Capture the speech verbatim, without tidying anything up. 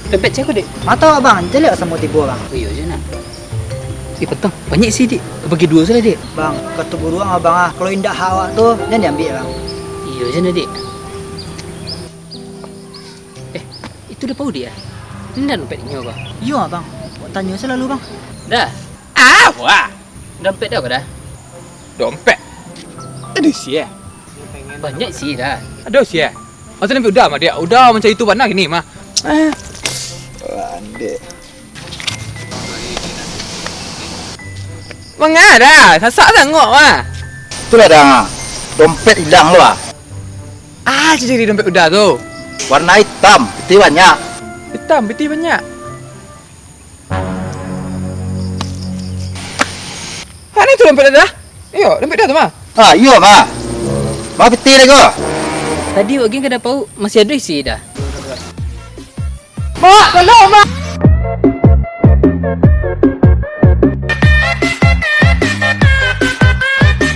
Dompet sia ko, Dek? Ma tau, Bang. Jaleh samo tibo, Bang. Oh, iyo se nah. Eh, patang. Banyak isi, Dek. Bagi duo se lah, Dek. Bang, kato guru ang, Bang, ah, kalau indak hak awak tu, jan diambiak, Bang. Iyo se nah, Dek. Eh, itu Da Paudi, ah? Indak dompet inyo ko? Iyo, Bang. Awak tanyo se lalu, Bang. Da. Ah, wah. Dompet Da ko, Da? Dompet? Ado isi, eh? Banyak isi, Da. Ado isi, eh? Asa dompet Uda mah, Dek. Uda mancari tu bana kini mah. Eh. Landek. Manga, Da? Sasak sangaik mah. Itulah, Da. Dompet ilang lo, ah. Ah, cari dompet Uda tu. Warna itam, pitih banyak. Itam, pitih banyak. Ha, ni tu dompet Da. Iyo, dompet Da tu mah. Ah, iyo mah. Mah pitih Da ko. Tadi wak agiah ka Da Paudi, masih ado isi, Da. Mak, tolong, Mak.